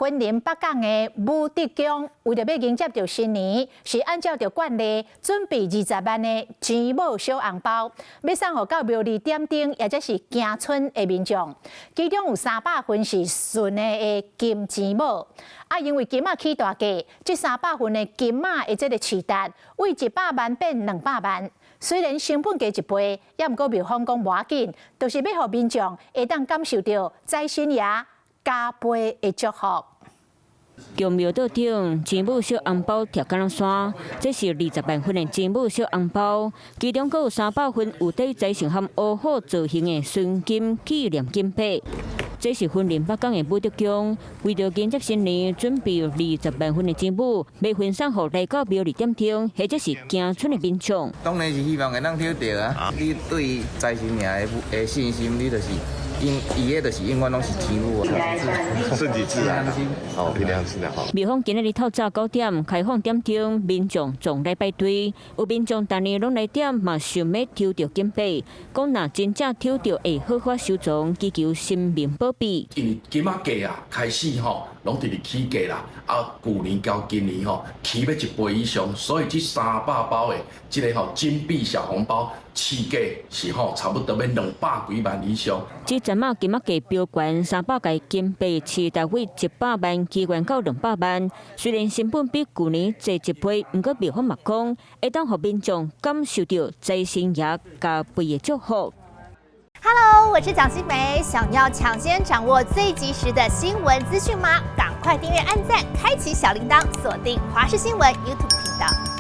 雲林北港的武德宮，為著欲迎接著新年，是按照著慣例準備20萬的錢母小紅包，欲送予到廟裡點燈，抑者是行春的民眾。其中有300份是純的金錢母，啊，因為金仔起大價，這三百份的金仔的這个市值，為100萬變200萬。雖然成本加一倍，抑毋過廟方講無要緊，就是欲予民眾會當感受著財神爺加倍的祝福。宮廟桌頂錢母小紅包疊敢若山，這是20萬份的錢母小紅包，其中閣有300份有帶財神和烏虎造型的純金紀念金幣。這是雲林北港的武德宮，為著迎接新年，準備20萬份的錢母，欲分送予來到廟裡點燈，或者是行春的民眾。當然是希望會當抽著啊！你對財神爺的信心，你就是。因伊个就是永遠攏是錢母啊，順其自然，好，憑良心的好。廟方今仔日透早9點開放點燈，民眾總來排隊，有民眾逐年攏來點，嘛想欲抽著金幣，講若真正抽著會好好收藏，祈求神明保庇。因為金仔價啊，開始吼，攏直直起價啦，啊，舊年到今年吼，起欲一倍以上，所以這300包的這个吼金幣小紅包，市價是吼差不多欲200幾萬以上。這陣仔金仔價飆懸，300個金幣市值為100萬，起懸到200萬。雖然成本比舊年濟一倍，毋過廟方嘛講，會當予民眾感受著財神爺加倍的祝福。 Hello，我是蔣新梅，想要搶先掌握最及時的新聞資訊嗎？趕快訂閱、按讚、開啟小鈴鐺，鎖定華視新聞 YouTube 頻道。